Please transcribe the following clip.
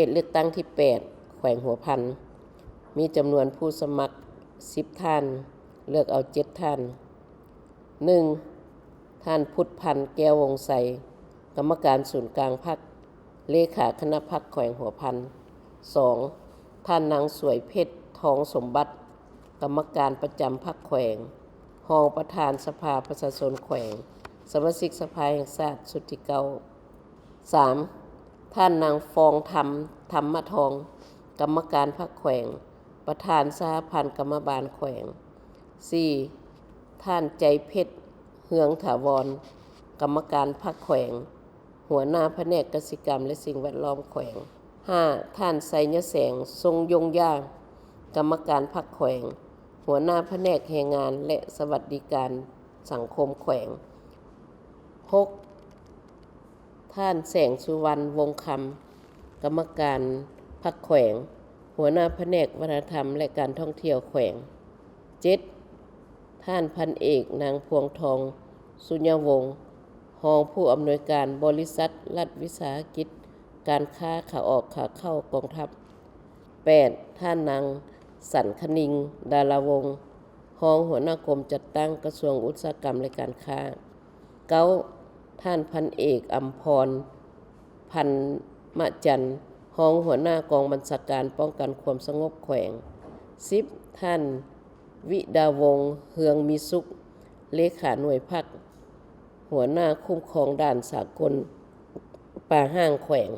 ດເລືອກຕັ້ງທີແປດ ແຂວງຫົວພັນ ມີຈຳນວນຜູ້ສະໝັກສິບທ່ານ, ເລືອກເອົາເຈັດທ່ານ. ໜຶ່ງ ທ່ານ ພຸດພັນ ແກ້ວວົງໄຊ, ກຳມະການສູນກາງພັກ, ເລຂາຄະນະພັກແຂວງຫົວພັນ. ສອງ ທ່ານນາງ ສວຍເພັດ ທອງສົມບັດ, ກຳມະການປະຈຳພັກແຂວງ, ຮອງປະທານສະພາປະຊາຊົນແຂວງ, ສະມາຊິກສະພາແຫ່ງຊາດຊຸດທີເກົ້າ. ສາມ ທ່ານນາງ ຟອງທຳ ທຳມະທອງ, ກຳມະການພັກແຂວງ, ປະທານສະຫະພັນກຳມະບານແຂວງ. ສີ່ ທ່ານ ໃຈເພັດ ເຮືອງຖາວອນ, ກຳມະການພັກແຂວງ, ຫົວໜ້າພະແນກກະສິກຳ ແລະ ສິ່ງແວດລ້ອມແຂວງ. ຫ້າ ທ່ານ ໄຊຍະແສງ ຊົງຍົງຢາ, ກຳມະການພັກແຂວງ, ຫົວໜ້າພະແນກແຮງງານ ແລະ ສະຫວັດດີການສັງຄົມແຂວງ. ຫົກ ທ່ານ ແສງສຸວັນ ວົງຄຳ, ກຳມະການພັກແຂວງ, ຫົວໜ້າພະແນກວັດທະນະທຳ ແລະ ການທ່ອງທ່ຽວແຂວງ. ເຈັດ ທ່ານ ພັນເອກ ນາງ ພວງທອງ ສຸຍະວົງ, ຮອງຜູ້ອຳນວຍການບໍລິສັດລັດວິສາຫະກິດການຄ້າຂາອອກຂາເຂົ້າກອງທັບ. ແປດ ທ່ານນາງ ສັນຄະນິງ ດາລາວົງ, ຮອງຫົວໜ້າກົມຈັດຕັ້ງກະຊວງອຸດສາຫະກຳ ແລະ ການຄ້າ. ເກົ້າ ທ່ານ ພັນເອກ ອຳພອນ ພັນມະຈັນ, ຮອງຫົວໜ້າກອງບັນຊາການປ້ອງກັນຄວາມສະຫງົບແຂວງ. ສິບ ທ່ານ ວິດາວົງ ເຮືອງມີສຸກ, ເລຂາໜ່ວຍພັກ, ຫົວໜ້າຄຸ້ມຄອງດ່ານສາກົນປ່າຮ້າງແຂວງ.